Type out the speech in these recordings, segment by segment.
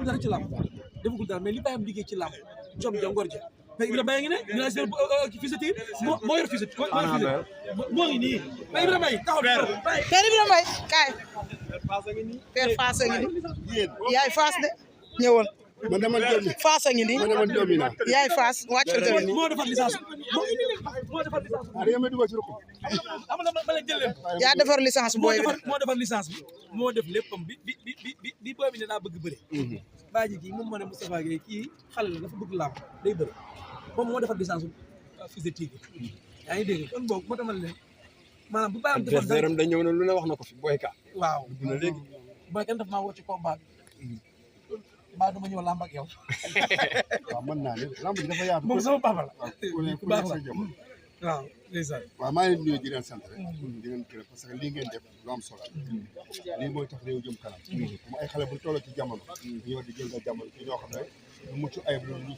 dara ci làmb defagul dara mais li bàyyam liggéey ci làmb jom ja ngor ja mais Ibrahima Mbaye ngi ne ñu naan fii sa tiir moo yor fii sa moo ngi nii mais Ibrahima Mbaye taxaw Père Ibrahima Mbaye kaay Père Fass a ngi nii yaay Fass de ñëwoon man dama joomi Fass a ngi nii man dama joomi naa yaay Fass wàccal tamit nii moo defar licence moo defar licence da nga may dugal ci ruq am na ma leen jël leen yaa defar licence booy bi moo defar licence bi moo def léppam bi booy bi ne daa bëgg bëre baaji kii moom moo ne Moustapha Gueye kii xale la dafa bëgg làmb day bëre moom moo defar licence fils de Tigre yaa ngi dégg kon boog moo tamal leen maanaam bu bàyyam defar adversaire am da ñëw na lu ne wax na ko fi boyka waaw dina léegi booy kenn daf maa woo ci combat bi mbaa duma ñëw làmb ak yow waaw mën naa ne lamb ji dafa yaatu moom sama papa la ku baax la waaw ndeysaan waaw maa ngi leen di nuyu di leen sant rek di leen gërëm parce que lii ngeen def lu am solo lii mooy tax réew jëm kanam comme ay xale bu tolloo ci jamono dañu war di jël nga jamono ci ñoo xam ne lu mucc ayib lu ñu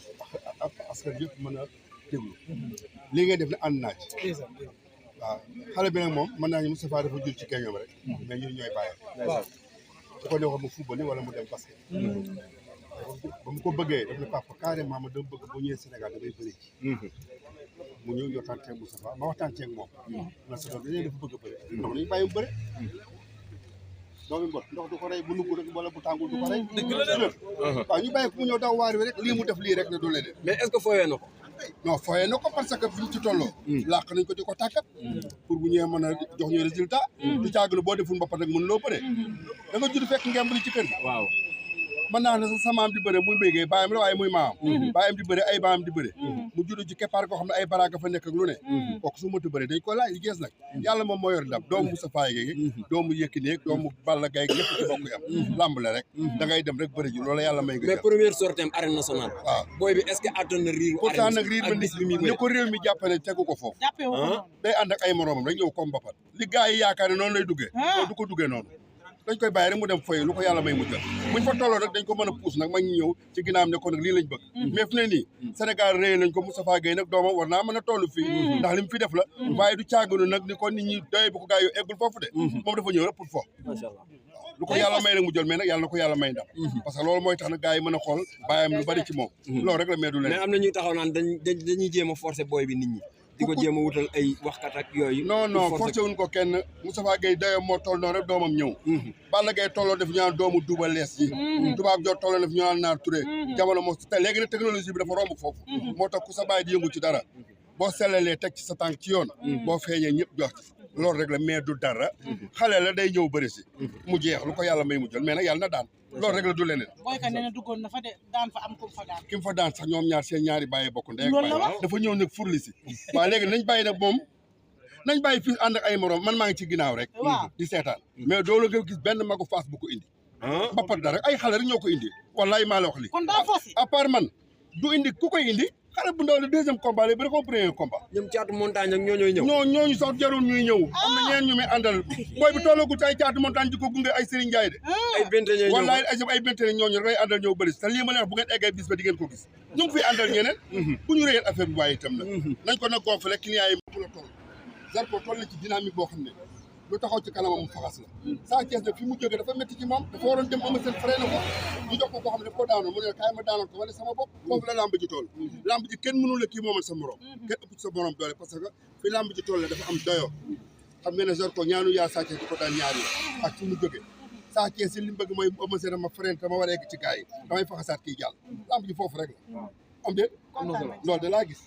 askan yëpp mën a déglu lii ngeen def ne ànd naa ci ndeysaan waaw xale bi nag moom mën naa ñu Moustapha dafa jul ci keñoom rek mais ñun ñooy bàyyi waaw su ko neexoon mu football wala mu dem basket ba mu ko bëggee daf ne papa carrément ma dama bëgg bu ñëwee Sénégal damay bëri ci mu ñëw waxtaan ceeg Moustapha ma waxtaan ceeg moom na sa doom dañuy dafa bëgg a bëri ndox nañu bàyyi mu bëri doomi mbot ndox du ko rey bu nugg rek wala bu tàngul du ko rey waaw ñu bàyyi ko mu ñëw daw waar wi rek lii mu def lii rek ne du leneen mais est-ce que fooyee na ko non fooyee na ko parce que fi ñu ci tolloo làq nañ ko di ko tàkkat pour bu ñëwee mën a jox ñu résultat du caaglu boo deful mboppat rek mën loo bëree da nga judd fekk ngemb li ci kër gi waaw mën naa ne sa maam di bëre muy mbéygee bàyyam la waaye muy maam bàyyam di bëre ay baam di bëre mu judd ci keppaar koo xam ne ay baraaka fa nekk ak lu ne kooku su matu bëre dañ ko laaj li gees nag yàlla moom moo yor ndam doomu Moustapha Gueye doomu Yékini doomu Balla Gaye ñëpp ci bokk yam lamb la rek da ngay dem rek bëri ji loolu yàlla may nga mais première sortie am arène nationale waaw booy bi est-ce que attan na riiru pourtant nag riir ba ni ko réew mi jàppale tegu ko foofu day ànd ak ay moroomam rek ñëw comme bapat li gars yi yaakaar ne noonu lay duggee loolu du ko duggee noonu dañ koy bàyyi rek mu dem foy lu ko yàlla may mu jël buñ fa tolloo nag dañ ko mën a puus nag ma ñu ñëw ci ginnaawam ne ko nag lii lañ bëgg mais fu ne nii Sénégal réy lañ ko Moustapha Gueye nag doomam war naa mën a toll fii ndax li mu fi def la waaye du caaganu nag ni ko nit ñi doye bu ko gaa yu eggul foofu de moom dafa ñëw rek pour fo macha allah lu ko yàlla may nag mu jël mais nag yàlla na ko yàlla may ndam parce que loolu mooy tax nag gaa yi mën a xool bàyyam lu bari ci moom loolu rek la mais du leen mais am na ñuy taxaw naan dañuy jéem a forcer booy bi nit ñi di ko jéem a wutal ay waxkat ak yooyu non forcé wuñ ko kenn Moustapha Gueye dayo moo toll noonu rek doomam ñëw Balla Gaye tolloo def ñu naan doomu Double Less yi tubaab jot tolloo def ñu naan Naar Touré jamono moo te léegi nag technologie bi dafa romb foofu moo tax ku sa bàyyi di yëngu ci dara boo sellalee teg ci sa tànk ci yoon boo feeñee ñëpp jox ci loolu rek la mais du dara xale la day ñëw bëri si mu jeex lu ko yàlla may mu jël mais nag yàlla na daan loolu rek la du leneen boyka nee na duggoon na fa de daan fa am ku fa daan ki mu fa daan sax ñoom ñaar seen ñaari bàyyi bokk ndey ak bàyyi dafa ñëw nag furli si waaw léegi nañ bàyyi nag moom nañ bàyyi fii ànd ak ay morom man maa ngi ci ginnaaw rek di seetaan mais doo la nga gis benn magu Fass bu ko indi bappat dara ay xale rek ñoo ko indi wallaay maa la wax li kon daa foosi à part man du indi ku koy indi xale bu ndaw le deuxième combat la bëri ko premier combat ñoom caatu montagne ak ñooñooy ñëw ñooñu sax jarul ñuy ñëw am na ñeen ñu may àndal booy bi tolloogu ci ay caatu montagne di ko gunge ay Serigne Ndiaye de ay bente ñooy ñëw wallaay ay bentene ñooñu rek lay àndal ñëw bëri te lii ma leen wax bu ngeen eggee bis ba di ngeen ko gis ñu ngi fiy àndal ñeneen bu ñu réyal affaire bi waaye itam nag nañ ko nag gonfale client yi mu la toll Zarko toll na ci dynamique boo xam ne lu taxaw ci kanamam mu faxas la Sa Thiès nag fi mu jógee dafa métti ci moom dafa waroon dem ama seen frais na ko ñu jox ko koo xam ne daf ko daanoon mu ne kaay ma daanoon ko wala sama bopp foofu la lamb ji toll lamb ji kenn mënul la kii moomal sa morom kenn ëpp ci sa morom doole parce que fi lamb ji toll la dafa am doyoo xam nga ne Zarko ñaanu yaa Sa Thiès di ko daan ñaari ak fi mu jógee Sa Thiès si li mu bëgg mooy ama seen ma frais dama war a egg ci gars yi damay faxasaat kii jàll lamb ji foofu rek la am déet loolu da laa gis